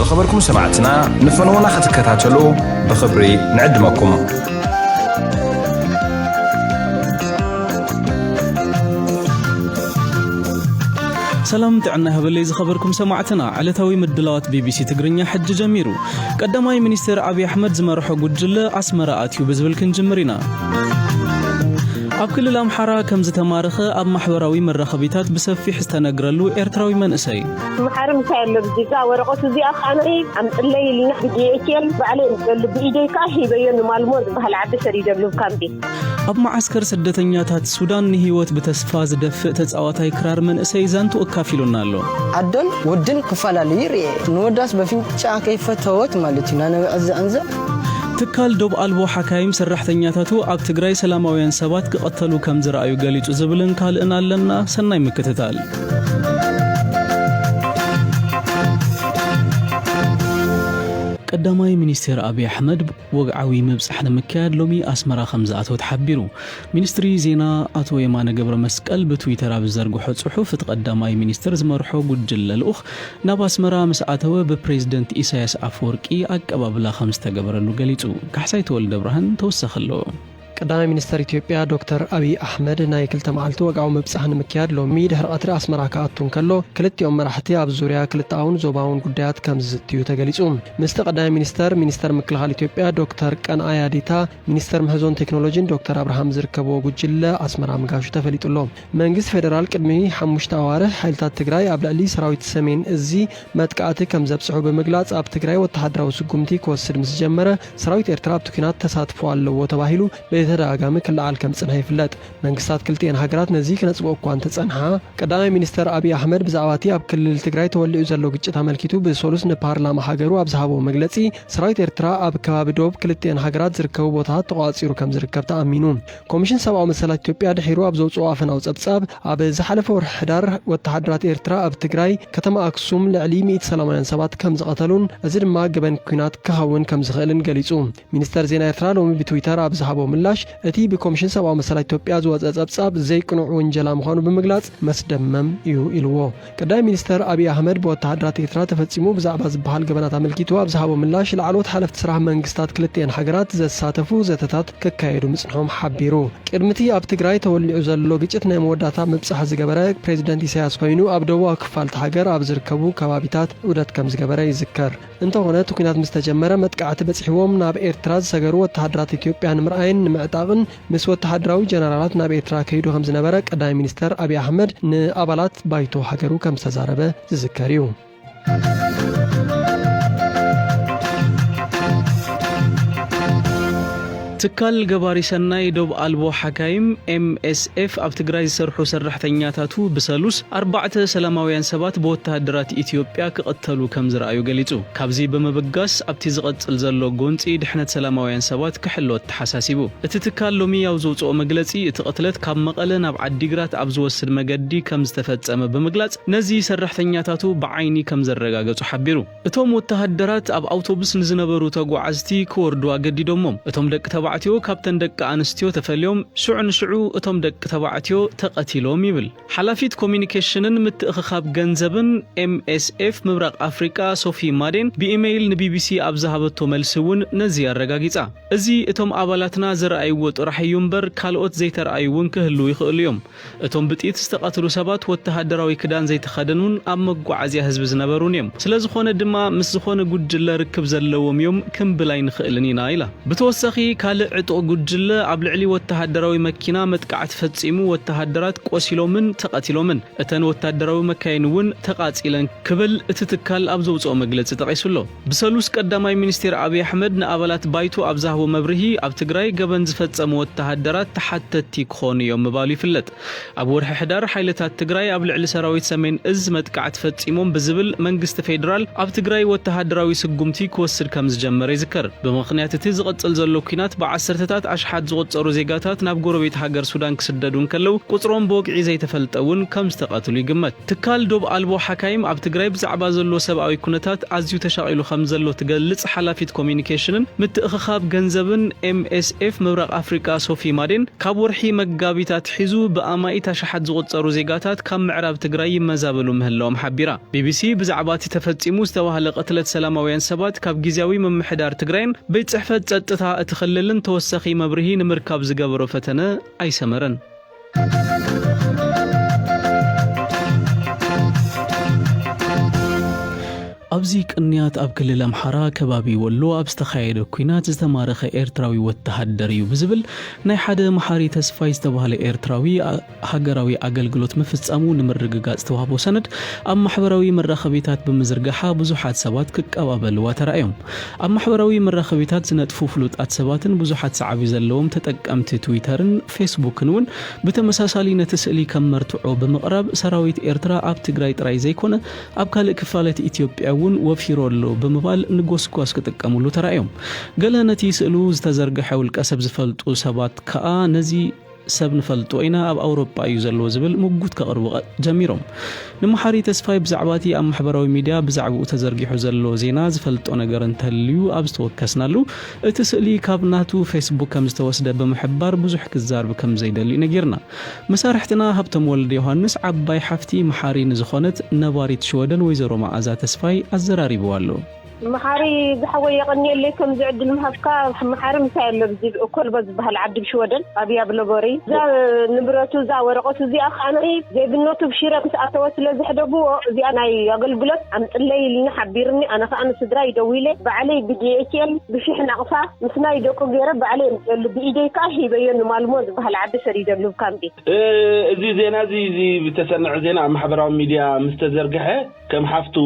ዝኸበርኩም ሰማዕትና፣ ንፈነውና ክትከታተሉ ብኽብሪ ንዕድመኩም። ሰላም ጥዕና ይሃበለይ ዝኸበርኩም ሰማዕትና፣ ዕለታዊ ምድላዋት ቢቢሲ ትግርኛ ሕጂ ጀሚሩ። ቀዳማይ ሚኒስትር ኣብይ ኣሕመድ ዝመርሖ ጉጅለ ኣስመራ ኣትዩ ብዝብል ክንጅምር ኢና። ኣብ ክልል ኣምሓራ ከም ዝተማረኸ ኣብ ማሕበራዊ መራኸቢታት ብሰፊሕ ዝተነግረሉ ኤርትራዊ መንእሰይ። መሓሪ ምሳይ ኣሎ ብዚጋ ወረቐቱ እዚኣ ከዓነይ ኣምፅለይ ኢልና ብዲኤችኤል ባዕለይ እደሉ ብኢደይ ከዓ ሂበዮ ንማልሞ ዝበሃል ዓዲ ሰዲደሉ ካምቢ። ኣብ መዓስከር ስደተኛታት ሱዳን ንህይወት ብተስፋ ዝደፍእ ተጻዋታይ ክራር መንእሰይ ዛንቱ ኣካፊሉና ኣሎ። ኣዶን ወድን ክፈላለዩ ይርኤ። ንወዳስ በፍንጫ ከይፈተወት ማለት እዩ ናነብዐ ዘዕንዘ። ትካል ዶብ ኣልቦ ሓካይም ሰራሕተኛታቱ ኣብ ትግራይ ሰላማውያን ሰባት ክቐተሉ ከም ዝረኣዩ ገሊጹ ዝብልን ካልእን ኣለና። ሰናይ ምክትታል። ቀዳማይ ሚኒስቴር ኣብይ ኣሕመድ ወግዓዊ ምብጻሕ ንምክያድ ሎሚ ኣስመራ ከም ዝኣተወ ተሓቢሩ። ሚኒስትሪ ዜና ኣቶ የማነ ገብረ መስቀል ብትዊተር ኣብ ዝዘርግሖ ጽሑፍ፣ እቲ ቀዳማይ ሚኒስትር ዝመርሖ ጉጅለ ልኡኽ ናብ ኣስመራ ምስ ኣተወ ብፕሬዝደንት ኢሳያስ ኣፈወርቂ ኣቀባብላ ከም ዝተገበረሉ ገሊጹ። ካሕሳይ ተወልደ ብርሃን ተወሳኺ ኣለዎ። ቀዳማይ ሚኒስተር ኢትዮጵያ ዶክተር ኣብይ ኣሕመድ ናይ ክልተ መዓልቲ ወግዓዊ ምብጻሕ ንምክያድ ሎሚ ድሕሪ ቀትሪ ኣስመራ ክኣቱ እንከሎ፣ ክልቲኦም መራሕቲ ኣብ ዙርያ ክልተኣውን ዞባውን ጉዳያት ከም ዝዝትዩ ተገሊጹ። ምስቲ ቀዳማይ ሚኒስተር፣ ሚኒስተር ምክልኻል ኢትዮጵያ ዶክተር ቀንኣያ ዲታ፣ ሚኒስተር ምህዞን ቴክኖሎጂን ዶክተር ኣብርሃም ዝርከብዎ ጉጅለ ኣስመራ ምጋሹ ተፈሊጡ ኣሎ። መንግስቲ ፌደራል ቅድሚ ሓሙሽተ ኣዋርሕ ሓይልታት ትግራይ ኣብ ልዕሊ ሰራዊት ሰሜን እዚ መጥቃዕቲ ከም ዘብጽሑ ብምግላጽ፣ ኣብ ትግራይ ወተሃደራዊ ስጉምቲ ክወስድ ምስ ጀመረ፣ ሰራዊት ኤርትራ ኣብቲ ኲናት ተሳትፎ ኣለዎ ተባሂሉ ብተደጋጋሚ ክለዓል ከም ዝጸንሐ ይፍለጥ። መንግስታት ክልቲኤን ሃገራት ነዚ ክነጽብኦ እኳ እንተጸንሓ፣ ቀዳማይ ሚኒስተር ኣብይ ኣሕመድ ብዛዕባ እቲ ኣብ ክልል ትግራይ ተወሊዑ ዘሎ ግጭት ኣመልኪቱ ብሰሉስ ንፓርላማ ሃገሩ ኣብ ዝሃቦ መግለጺ፣ ሰራዊት ኤርትራ ኣብ ከባቢ ዶብ ክልቲኤን ሃገራት ዝርከቡ ቦታታት ተቋጺሩ ከም ዝርከብ ተኣሚኑ። ኮሚሽን ሰብኣዊ መሰላት ኢትዮጵያ ድሒሩ ኣብ ዘውጽኦ ኣፈናዊ ጸብጻብ፣ ኣብ ዝሓለፈ ወርሒ ሕዳር ወተሃደራት ኤርትራ ኣብ ትግራይ ከተማ ኣክሱም ልዕሊ ሚእቲ ሰላማውያን ሰባት ከም ዝቐተሉን፣ እዚ ድማ ገበን ኲናት ክኸውን ከም ዝኽእልን ገሊጹ። ሚኒስተር ዜና ኤርትራ ሎሚ ብትዊተር ኣብ ዝሃቦ ምላሽ፣ እቲ ብኮሚሽን ሰብኣዊ መሰላት ኢትዮጵያ ዝወጸ ጸብጻብ ዘይቅኑዕ ውንጀላ ምዃኑ ብምግላጽ፣ መስደመም እዩ ኢልዎ። ቀዳማይ ሚኒስተር ኣብይ ኣሕመድ ብወተሃደራት ኤርትራ ተፈጺሙ ብዛዕባ ዝበሃል ገበናት ኣመልኪቱ ኣብ ዝሃቦ ምላሽ፣ ላዕለዎት ሓለፍቲ ስራሕ መንግስታት ክልቲኤን ሃገራት ዘሳተፉ ዘተታት ክካየዱ ምጽንሖም ሓቢሩ። ቅድሚ እቲ ኣብ ትግራይ ተወሊዑ ዘሎ ግጭት ናይ መወዳእታ ምብጻሕ ዝገበረ ፕሬዚደንት ኢሳያስ ኮይኑ፣ ኣብ ደቡባዊ ክፋል እታ ሃገር ኣብ ዝርከቡ ከባቢታት ዑደት ከም ዝገበረ ይዝከር። እንተኾነ፣ እቲ ኲናት ምስ ተጀመረ፣ መጥቃዕቲ በጺሕዎም ናብ ኤርትራ ዝሰገሩ ወተሃደራት ኢትዮጵያ ንምርኣይን ንምዕጣቕን ምስ ወተሃደራዊ ጀነራላት ናብ ኤርትራ ከይዱ ከም ዝነበረ ቀዳማይ ሚኒስተር ኣብይ ኣሕመድ ንኣባላት ባይቶ ሃገሩ ከም ዝተዛረበ ዝዝከር እዩ። ትካል ገባሪ ሰናይ ዶብ ኣልቦ ሓካይም፣ ኤምኤስኤፍ፣ ኣብ ትግራይ ዝሰርሑ ሰራሕተኛታቱ ብሰሉስ ኣርባዕተ ሰላማውያን ሰባት ብወተሃደራት ኢትዮጵያ ክቐተሉ ከም ዝረኣዩ ገሊጹ። ካብዚ ብምብጋስ፣ ኣብቲ ዝቐጽል ዘሎ ጎንጺ ድሕነት ሰላማውያን ሰባት ክሕሎ ተሓሳሲቡ። እቲ ትካል ሎሚ ኣብ ዘውጽኦ መግለጺ፣ እቲ ቅትለት ካብ መቐለ ናብ ዓዲግራት ኣብ ዝወስድ መገዲ ከም ዝተፈጸመ ብምግላጽ፣ ነዚ ሰራሕተኛታቱ ብዓይኒ ከም ዘረጋገጹ ሓቢሩ። እቶም ወተሃደራት ኣብ ኣውቶቡስ ንዝነበሩ ተጓዓዝቲ ክወርዱ ኣገዲዶሞም። እቶም ደቂ ተባዕትዮ ካብተን ደቂ ኣንስትዮ ተፈልዮም፣ ሽዑ ንሽዑ እቶም ደቂ ተባዕትዮ ተቐቲሎም ይብል። ሓላፊት ኮሚኒኬሽንን ምትእኽኻብ ገንዘብን ኤምኤስኤፍ ምብራቕ ኣፍሪቃ ሶፊ ማዴን ብኢሜይል ንቢቢሲ ኣብ ዝሃበቶ መልሲ እውን ነዚ ኣረጋጊጻ። እዚ እቶም ኣባላትና ዝረኣይዎ ጥራሕ እዩ እምበር ካልኦት ዘይተረኣዩ እውን ክህልዉ ይኽእሉ እዮም። እቶም ብጥይት ዝተቐትሉ ሰባት ወተሃደራዊ ክዳን ዘይተኸደኑን ኣብ መጓዓዝያ ህዝቢ ዝነበሩን እዮም። ስለ ዝኾነ ድማ ምስ ዝኾነ ጉጅለ ርክብ ዘለዎም እዮም ክንብል ኣይንኽእልን ኢና ኢላ። ብተወሳኺ ካልእ ዕጡቕ ጉጅለ ኣብ ልዕሊ ወተሃደራዊ መኪና መጥቃዕቲ ፈጺሙ ወተሃደራት ቆሲሎምን ተቐቲሎምን እተን ወታደራዊ መካይን እውን ተቓጺለን ክብል እቲ ትካል ኣብ ዘውጽኦ መግለጺ ጠቒሱ ኣሎ። ብሰሉስ ቀዳማይ ሚኒስቴር ኣብይ ኣሕመድ ንኣባላት ባይቶ ኣብ ዝሃቦ መብርሂ ኣብ ትግራይ ገበን ዝፈጸሙ ወተሃደራት ተሓተትቲ ክኾኑ እዮም ምባሉ ይፍለጥ። ኣብ ወርሒ ሕዳር ሓይልታት ትግራይ ኣብ ልዕሊ ሰራዊት ሰሜን እዝ መጥቃዕቲ ፈጺሞም ብዝብል መንግስቲ ፌዴራል ኣብ ትግራይ ወተሃደራዊ ስጉምቲ ክወስድ ከም ዝጀመረ ይዝከር። ብምኽንያት እቲ ዝቐጽል ዘሎ ኲናት ዓሰርተታት ኣሽሓት ዝቑጸሩ ዜጋታት ናብ ጎረቤት ሃገር ሱዳን ክስደዱ እንከለዉ፣ ቁጽሮም ብወግዒ ዘይተፈልጠ እውን ከም ዝተቐትሉ ይግመት። ትካል ዶብ ኣልቦ ሓካይም ኣብ ትግራይ ብዛዕባ ዘሎ ሰብኣዊ ኩነታት ኣዝዩ ተሻቒሉ ከም ዘሎ ትገልጽ ሓላፊት ኮሚኒኬሽንን ምትእኽኻብ ገንዘብን ኤም ኤስ ኤፍ ምብራቕ ኣፍሪቃ ሶፊ ማዴን፣ ካብ ወርሒ መጋቢት ኣትሒዙ ብኣማኢት ኣሽሓት ዝቑጸሩ ዜጋታት ካብ ምዕራብ ትግራይ ይመዛበሉ ምህላዎም ሓቢራ። ቢ ቢ ሲ ብዛዕባ እቲ ተፈጺሙ ዝተባህለ ቅትለት ሰላማውያን ሰባት ካብ ግዝያዊ ምምሕዳር ትግራይን ቤት ጽሕፈት ጸጥታ እቲ ክልልን ተወሳኺ መብርሂ ንምርካብ ዝገበሮ ፈተነ ኣይሰመረን። ኣብዚ ቅንያት ኣብ ክልል ኣምሓራ ከባቢ ወሎ ኣብ ዝተኻየደ ኲናት ዝተማረኸ ኤርትራዊ ወተሃደር እዩ ብዝብል ናይ ሓደ መሓሪ ተስፋይ ዝተባህለ ኤርትራዊ ኣ-፣ ሃገራዊ ኣገልግሎት ምፍጻሙ ንምርግጋጽ ዝተዋህቦ ሰነድ ኣብ ማሕበራዊ መራኸቢታት ብምዝርጋሓ ብዙሓት ሰባት ክቀባበልዋ ተራእዮም። ኣብ ማሕበራዊ መራኸቢታት ዝነጥፉ ፍሉጣት ሰባትን ብዙሓት ሰዓቢ ዘለዎም ተጠቀምቲ ትዊተርን ፌስቡክን እውን ብተመሳሳሊ ነቲ ስእሊ ከም መርትዖ ብምቕራብ ሰራዊት ኤርትራ ኣብ ትግራይ ጥራይ ዘይኮነ ኣብ ካልእ ክፋላት ኢትዮጵያ እውን ወፊሩ ኣሎ ብምባል ንጎስጓስ ክጥቀምሉ ተራእዮም። ገለ ነቲ ስእሉ ዝተዘርግሐ ውልቀ ሰብ ዝፈልጡ ሰባት ከኣ ነዚ ሰብ ንፈልጦ ኢና፣ ኣብ ኣውሮጳ እዩ ዘሎ ዝብል ምጉት ከቕርቡ ቐ-፣ ጀሚሮም። ንመሓሪ ተስፋይ ብዛዕባ እቲ ኣብ ማሕበራዊ ሚድያ ብዛዕባኡ ተዘርጊሑ ዘሎ ዜና ዝፈልጦ ነገር እንተልዩ ኣብ ዝተወከስናሉ፣ እቲ ስእሊ ካብ ናቱ ፌስቡክ ከም ዝተወስደ ብምሕባር ብዙሕ ክዛርብ ከም ዘይደሊ ነጊርና። መሳርሕትና ሃብቶም ወልደ ዮሃንስ ዓባይ ሓፍቲ መሓሪ ንዝኾነት ነባሪት ሽወደን ወይዘሮ መዓዛ ተስፋይ ኣዘራሪብዋ ኣሎ። መሓሪ ዝሓወይ የቐንየለይ ከምዚ ዕድል ምሃብካ። መሓሪ ምሳይ ኣሎ ኣብዚ ኮልቦ ዝበሃል ዓዲ ብሽወደን ኣብ ያብለጎሪ። እዛ ንብረቱ እዛ ወረቐቱ እዚኣ ከዓኒ ዜግነቱ ብሽረ ምስ ኣተወ ስለ ዘሕደግዎ እዚኣ ናይ ኣገልግሎት ኣምፅለይ ኢልኒ ሓቢርኒ። ኣነ ከዓ ንስድራይ ደዊለ ባዕለይ ብዲኤችኤል ብሽሕ ናቕፋ ምስ ናይ ደቁ ገይረ ባዕለይ ኣምፅኤሉ ብኢደይ ከዓ ሂበዮ ንማልሞ ዝበሃል ዓዲ ሰዲደሉ ካብ ቤት። እ፣ እዚ ዜና እዚ፣ እዚ ዝተሰንዐ ዜና ኣብ ማሕበራዊ ሚድያ ምስ ተዘርግሐ ከም ሓፍቱ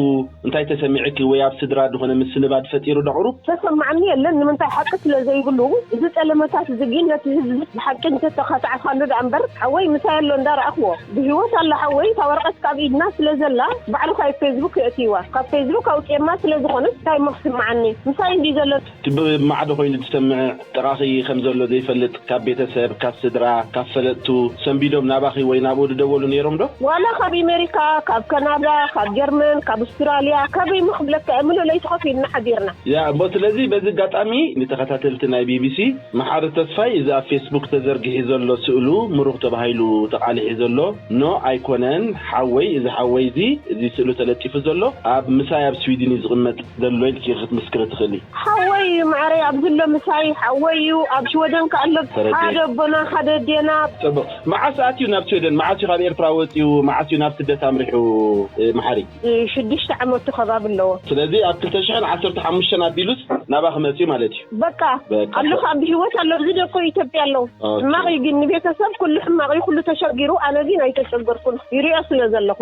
እንታይ ተሰሚዕኪ ወይ ኣብ ስድራ ዝኾነ ምስንባድ ፈጢሩ ዶ ቁሩብ? ተሰማዕኒ የለን። ንምንታይ ሓቂ ስለ ዘይብሉ እዚ ጸለመታት እዚ ግን ነቲ ህዝቢ ብሓቂ እንተተኻታዕካሉ ደኣ እምበር ሓወይ ምሳይ ኣሎ እንዳረኣኽዎ። ብህይወት ኣሎ ሓወይ። እታ ወረቐት ካብ ኢድና ስለ ዘላ ባዕልኻ ኣብ ፌስቡክ የእትይዋ። ካብ ፌስቡክ ኣውፅኤማ ስለ ዝኾነት እንታይ እሞ ክስምዓኒ? ምሳይ እንድዩ ዘሎ። እቲ ብማዕዶ ኮይኑ ትሰምዕ ጥራኺ ከም ዘሎ ዘይፈልጥ ካብ ቤተሰብ፣ ካብ ስድራ፣ ካብ ፈለጥቱ ሰንቢዶም ናባኺ ወይ ናብኡ ዝደወሉ ነይሮም ዶ? ዋላ ካብ ኣሜሪካ፣ ካብ ካናዳ፣ ካብ ጀርመን፣ ካብ ኣውስትራልያ፣ ካበይ እሞ ክብለካ እየ፣ ምሉእ ለይቲ ኮፍ ኢልና ሓዲርና። ያ፣ እሞ ስለዚ በዚ ኣጋጣሚ ንተኸታተልቲ ናይ ቢ ቢ ሲ፣ መሓሪ ተስፋይ እዚ ኣብ ፌስቡክ ተዘርጊሑ ዘሎ ስእሉ ምሩኽ ተባሂሉ ተቓሊሑ ዘሎ፣ ኖ ኣይኮነን፣ ሓወይ፣ እዚ ሓወይ እዚ፣ እዚ ስእሉ ተለጢፉ ዘሎ ኣብ ምሳይ ኣብ ስዊድን እዩ ዝቕመጥ ዘሎ ኢልኪ ክትምስክሪ ትኽእሊ። ሓወይ እዩ ማዕረይ፣ ኣብዚ ኣሎ ምሳይ ሓወይ እዩ፣ ኣብ ሽወደን ከ ኣሎ። ተረዲኤ። ሓደ ኣቦና፣ ሓደ ኣዴና። ጽቡቕ። መዓስ ኣትዩ ናብ ሽወደን? መዓስ እዩ ካብ ኤርትራ ወጺኡ? መዓስ እዩ ናብ ስደት ኣምሪሑ፣ እ፣ መሓሪ? እ፣ ሽዱሽተ ዓመቱ ከባቢ ኣለዎ። ስለዚ ኣብ ክልተ ሽሕን ዓሰርተ ሓሙሽተን ኣቢሉስ ናባኺ መጺኡ ማለት እዩ? በቃ፣ በቃ። ኣሎ፣ ካብ ብህይወት ኣሎ። እዚ ደቆ ኢትዮጵያ ኣለዉ። ኦኬ። ሕማቕ እዩ ግን ንቤተሰብ ኩሉ ሕማቕ እዩ፣ ኩሉ ተሸጊሩ፣ ኣነ ግን ኣይተሸገርኩን፣ ይሪኦ ስለ ዘለኹ።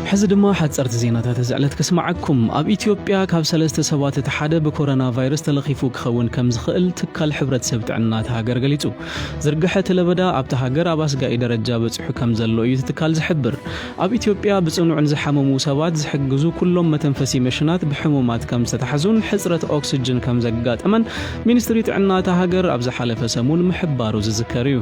ሕዚ ድማ ሓጸርቲ ዜናታት እዚ ዕለት ከስምዓኩም። ኣብ ኢትዮጵያ ካብ ሰለስተ ሰባት እቲ ሓደ ብኮሮና ቫይረስ ተለኺፉ ክኸውን ከም ዝኽእል ትካል ሕብረተሰብ ጥዕና እታ ሃገር ገሊጹ። ዝርግሐ እቲ ለበዳ ኣብታ ሃገር ኣብ ኣስጋኢ ደረጃ በጺሑ ከም ዘሎ እዩ እቲ ትካል ዝሕብር። ኣብ ኢትዮጵያ ብጽኑዕን ዝሓመሙ ሰባት ዝሕግዙ ኩሎም መተንፈሲ መሽናት ብሕሙማት ከም ዝተታሕዙን ሕጽረት ኦክስጅን ከም ዘጋጠመን ሚኒስትሪ ጥዕና እታ ሃገር ኣብ ዝሓለፈ ሰሙን ምሕባሩ ዝዝከር እዩ።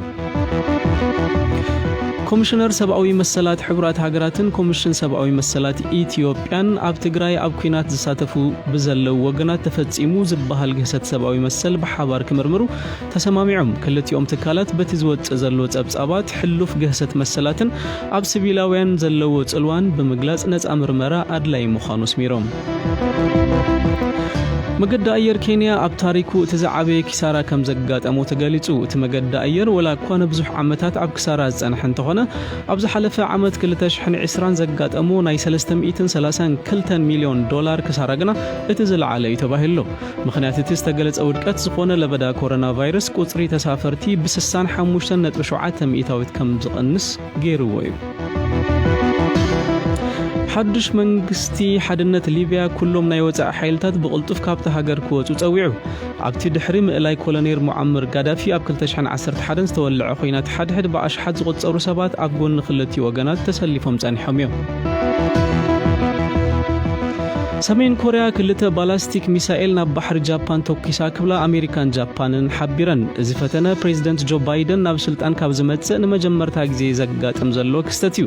ኮሚሽነር ሰብኣዊ መሰላት ሕቡራት ሃገራትን ኮሚሽን ሰብኣዊ መሰላት ኢትዮጵያን ኣብ ትግራይ ኣብ ኲናት ዝሳተፉ ብዘለዉ ወገናት ተፈጺሙ ዝበሃል ግህሰት ሰብኣዊ መሰል ብሓባር ክምርምሩ ተሰማሚዖም። ክልቲኦም ትካላት በቲ ዝወጽእ ዘሎ ጸብጻባት ሕሉፍ ግህሰት መሰላትን ኣብ ሲቪላውያን ዘለዎ ጽልዋን ብምግላጽ ነጻ ምርመራ ኣድላዪ ምዃኑ ኣስሚሮም። መገዲ ኣየር ኬንያ ኣብ ታሪኩ እቲ ዝዓበየ ኪሳራ ከም ዘጋጠሞ ተገሊጹ። እቲ መገዲ ኣየር ወላ እኳ ንብዙሕ ዓመታት ኣብ ክሳራ ዝጸንሐ እንተኾነ፣ ኣብ ዝሓለፈ ዓመት ክልተ ሽሕን ዕስራን ዘጋጠሞ ናይ ሰለስተ ሚእትን ሰላሳን ክልተን ሚልዮን ዶላር ክሳራ ግና እቲ ዝለዓለ እዩ ተባሂሉ ኣሎ። ምኽንያት እቲ ዝተገለጸ ውድቀት ዝኾነ ለበዳ ኮሮና ቫይረስ ቁጽሪ ተሳፈርቲ ብስሳን ሓሙሽተን ነጥቢ ሸውዓተ ሚእታዊት ከም ዝቐንስ ገይርዎ እዩ። ሓድሽ መንግስቲ ሓድነት ሊብያ ኩሎም ናይ ወጻኢ ሓይልታት ብቕልጡፍ ካብታ ሃገር ክወጹ ጸዊዑ። ኣብቲ ድሕሪ ምእላይ ኮሎኔል ሙዓመር ጋዳፊ ኣብ ክልተ ሽሕን ዓሰርተ ሓደን ዝተወልዐ ኲናት ሓድሕድ ብኣሽሓት ዝቑጸሩ ሰባት ኣብ ጎኒ ክልቲኡ ወገናት ተሰሊፎም ጸኒሖም እዮም። ሰሜን ኮርያ ክልተ ባላስቲክ ሚሳኤል ናብ ባሕሪ ጃፓን ተኩሳ ክብላ ኣሜሪካን ጃፓንን ሓቢረን። እዚ ፈተነ ፕሬዚደንት ጆ ባይደን ናብ ስልጣን ካብ ዝመጽእ ንመጀመርታ ግዜ ዘጋጥም ዘሎ ክስተት እዩ።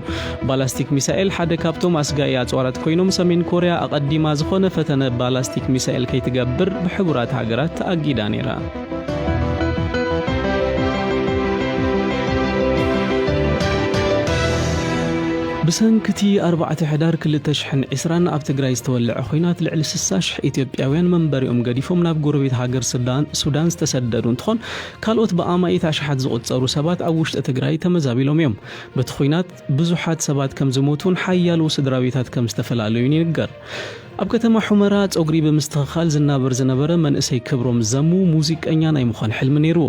ባላስቲክ ሚሳኤል ሓደ ካብቶም ኣስጋኢ ኣጽዋራት ኮይኖም፣ ሰሜን ኮርያ ኣቐዲማ ዝኾነ ፈተነ ባላስቲክ ሚሳኤል ከይትገብር ብሕቡራት ሃገራት ተኣጊዳ ነይራ። ብሰንክቲ ኣርባዕተ ሕዳር ክልተ ሽሕን ዕስራን ኣብ ትግራይ ዝተወለዐ ኹናት ልዕሊ ስሳ ሽሕ ኢትዮጵያውያን መንበሪኦም ገዲፎም ናብ ጎረቤት ሃገር ሱዳን ዝተሰደዱ እንትኾን፣ ካልኦት ብኣማኢት ኣሽሓት ዝቑጸሩ ሰባት ኣብ ውሽጢ ትግራይ ተመዛቢሎም እዮም። በቲ ኹናት ብዙሓት ሰባት ከም ዝሞቱን ሓያሎ ስድራቤታት ከም ዝተፈላለዩን ይንገር። ኣብ ከተማ ሑመራ ጸጉሪ ብምስትኽኻል ዝናበር ዝነበረ መንእሰይ ክብሮም ዘሙ ሙዚቀኛ ናይ ምዃን ሕልሚ ነይርዎ።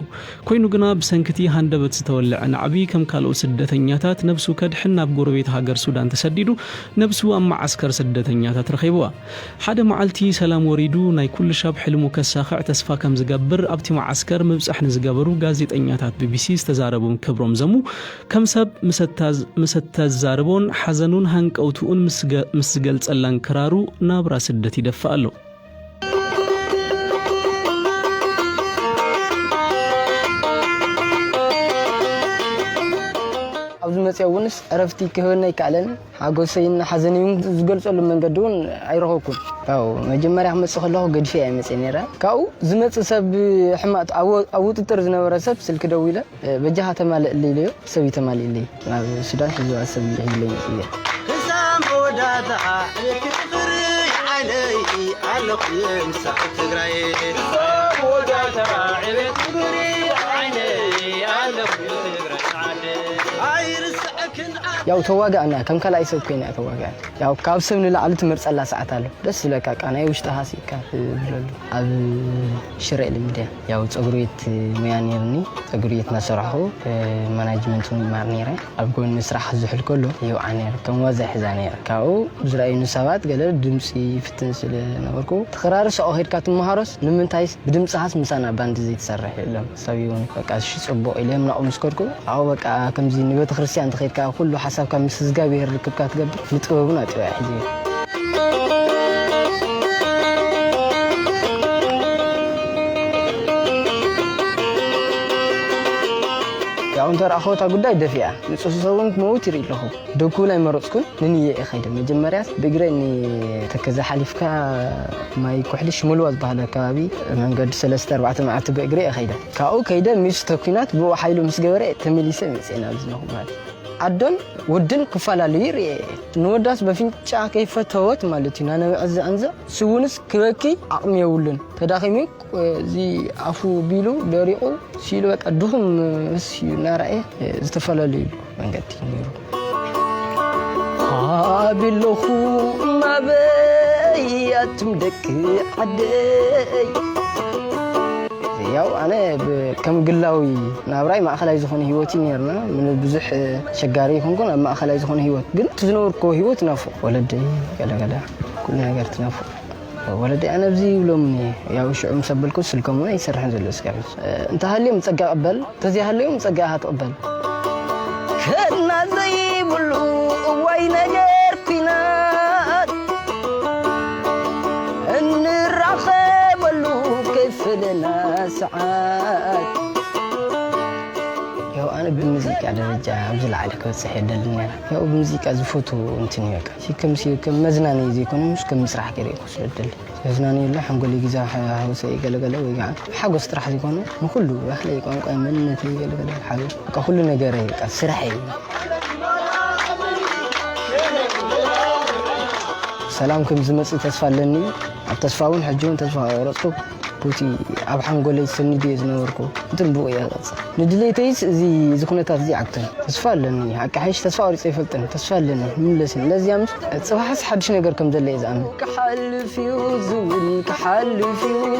ኮይኑ ግና ብሰንክቲ ሃንደበት ዝተወለዐ ናዕቢ ከም ካልኦት ስደተኛታት ነብሱ ከድሕን ናብ ጎረቤት ሃገር ሱዳን ተሰዲዱ ነብሱ ኣብ መዓስከር ስደተኛታት ረኺብዋ። ሓደ መዓልቲ ሰላም ወሪዱ ናይ ኩሉ ሻብ ሕልሙ ከሳኽዕ ተስፋ ከም ዝገብር ኣብቲ መዓስከር ምብጻሕ ንዝገበሩ ጋዜጠኛታት ቢቢሲ ዝተዛረቡ ክብሮም ዘሙ ከም ሰብ ምስ እተዛረቦን ሓዘኑን ሃንቀውትኡን ምስ ዝገልጸላን ክራሩ ናብራ ስደት ይደፍእ ኣሎ። ኣብዚ መፅኦ እውንስ ዕረፍቲ ክህበና ኣይከኣለን። ሓጎሰይን ሓዘነይን ዝገልፀሉ መንገዲ እውን ኣይረኸብኩን። ያው መጀመርያ ክመፅእ ከለኹ ገዲፈ እየ መፅእ ነይረ። ካብኡ ዝመፅእ ሰብ ሕማቕ ኣብ ውጥጥር ዝነበረ ሰብ ስልኪ ደዊለ በጃኻ ተማልእለይ ኢለዮ፣ ሰብ እዩ ተማሊእለይ። ናብ ሱዳን ሕዚ ሰብ እዩ ሒዝለይ መፅእ እየ። ክሳብ መወዳእታ ዕቤት ክብሪ ይዓይነይ ኣለኹ ምሳሕ ትግራይ። ክሳብ መወዳእታ ዕቤት ክብሪ ይዓይነይ ኣለኹ ትግራይ ዓደይ። ኣይርስዕክን ዓደይ። ያው ተዋጋእና፣ ከም ካልኣይ ሰብ ኮይና ተዋጋእና። ያው ካብ ሰብ ንላዕሊ ትመርጸላ ሰዓት ኣሎ። ደስ ዝብለካ ቃ ናይ ውሽጥኻ ስኢካ ትብለሉ። ኣብ ሽረ ልምድያ ያው ጸጉሪ ቤት ሙያ ነይርኒ። ጸጉሪ ቤት እናሰርሕኹ ማናጅመንት እውን ይማር ነይረ። ኣብ ጎኒ ስራሕ ዝሕል ከሎ ይውዓ ነይረ። ከም ዋዛ ይሕዛ ነይረ። ካብኡ ዝረኣዩኒ ሰባት ገለ ድምፂ ይፍትን ስለ ነበርኩ፣ ተኸራሪ ሰኦ ኸድካ ትመሃሮስ ንምንታይስ ብድምፅኻስ ምሳና ባንድ ዘይትሰርሕ ኢሎም። ሰብ እውን በቃ እሺ ፅቡቕ ኢለ ምናቑ ምስ ከድኩ፣ ኣብኡ በቃ ከምዚ ንቤተ ክርስቲያን እንተኸድካ ኩሉ ሓሳብካ ምስ እግዚኣብሔር ርክብካ ትገብር፣ ንጥበብ እውን ኣጥቢቓ ሒዘ። ያው እንተ ረኣኹ እታ ጉዳይ ደፊኣ፣ ንፁህ ሰብ እውን ክመውት ይርኢ ኣለኹ። ደኩ እውን ኣይመረፅኩን፣ ንንየ እየ ኸይደ። መጀመርያስ ብእግረ ንተከዘ ሓሊፍካ ማይ ኩሕሊ ሽመልዋ ዝበሃል ኣከባቢ መንገዲ ሰለስተ ኣርባዕተ መዓልቲ ብእግረ እየ ኸይደ። ካብኡ ከይደ ሚስ ተኲናት ብኡ ሓይሉ ምስ ገበረ እየ ተመሊሰ መፅአ ናብዚ ነኹ ማለት እዩ። ኣዶን ወድን ክፈላለዩ ይርኤ። ንወዳስ በፍንጫ ከይፈተወት ማለት እዩ። ናነብዐ ዘዕንዘ ስውንስ ክበኪ ዓቕሚ የብሉን። ተዳኺሙ እዚ ኣፉ ቢሉ ደሪቑ ሲሉ በቃ ድኹም ምስ እዩ እናረኣየ ዝተፈላለዩሉ መንገዲ ነይሩ። ሃቢለኹ ማበይ ኣቱም ደቂ ዓደይ። ያው ኣነ ብ-፣ ከም ግላዊ ናብራይ ማእኸላይ ዝኾነ ህይወት እዩ ነይርና። ምን ብዙሕ ሸጋሪ ይኹንኩን ኣብ ማእኸላይ ዝኾነ ህይወት ግን እቲ ዝነበርኩዎ ህይወት ናፍቕ ወለደይ ገለገለ ኩሉ ነገር ትናፍቕ። ወለደይ ኣነ ኣብዚ ይብሎምኒ፣ ያው ሽዑ ምስ ኣበልኩ ስልኮም እውን ኣይሰርሕን ዘሎ እስካብ ሕጂ። እንተሃልዮም ጸጋ ቅበል፣ እንተዘይሃልዮም ጸጋ ኢኻ ትቕበል። ከድና ዘይብሉ እዋይ ነገር ኲናት፣ እንራኸበሉ ከይፈለና ሰዓት። ያው ኣነ ብሙዚቃ ደረጃ ኣብ ዝለዓለ ክበጽሕ እየ ደሊ ነይረ። ያው ብሙዚቃ ዝፈቱ እንትን እዩ በቃ። ከም ሲ-፣ ከም መዝናነዪ ዘይኮነ፣ ምስ ከም ምስራሕ ገይረ እኮ ስለ ደሊ። መዝናነዪ ኣሎ፣ ሓንጎለይ ግዜ ሓ-፣ ሓጎሰ ገለገለ ወይ ከዓ ሓጎስ ጥራሕ ዘይኮነ፣ ንኹሉ ባህለይ፣ ቋንቋይ፣ መንነተይ ገለገለ ሓጎስ። በቃ ኩሉ ነገረይ በቃ ስራሕ እዩ። ሰላም ከም ዝመጽእ ተስፋ ኣለኒ። ኣብ ተስፋ እውን ሕጂ እውን ተስፋ ኣይቆረጽኩ። ቦቲ ኣብ ሓንጎለይ ሰኒደዮ ዝነበርኩ እንትን ብኡ እየ ዝቐጽል። ንድሌተይስ እዚ፣ እዚ ኩነታት እዚ ይዓግተኒ። ተስፋ ኣለኒ። ሓቂ ሓይሽ ተስፋ ቆሪጸ ኣይፈልጥን። ተስፋ ኣለኒ። ንምለስ እየ። ለዚያምስ ጽባሕስ ሓድሽ ነገር ከም ዘሎ እየ ዝኣምን። ክሓልፍ እዩ ዝብል፣ ክሓልፍ እዩ፣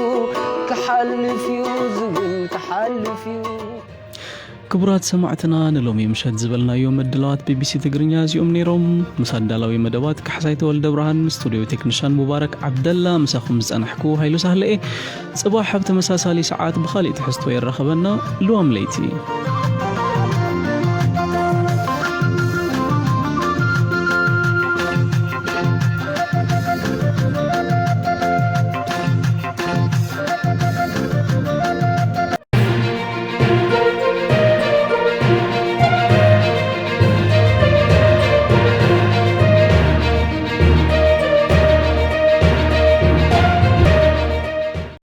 ክሓልፍ እዩ ዝብል፣ ክሓልፍ እዩ። ክቡራት ሰማዕትና፣ ንሎሚ ምሸት ዝበልናዮ መድላዋት ቢቢሲ ትግርኛ እዚኦም ነይሮም። ምስ ኣዳላዊ መደባት ካሕሳይ ተወልደ ብርሃን፣ ስቱዲዮ ቴክኒሻን ሙባረክ ዓብደላ፣ ምሳኹም ዝጸናሕኩ ሃይሉ ሳህለ እየ። ጽባሕ ኣብ ተመሳሳሊ ሰዓት ብኻሊእ ትሕዝቶ የራኸበና። ልዋም ለይቲ።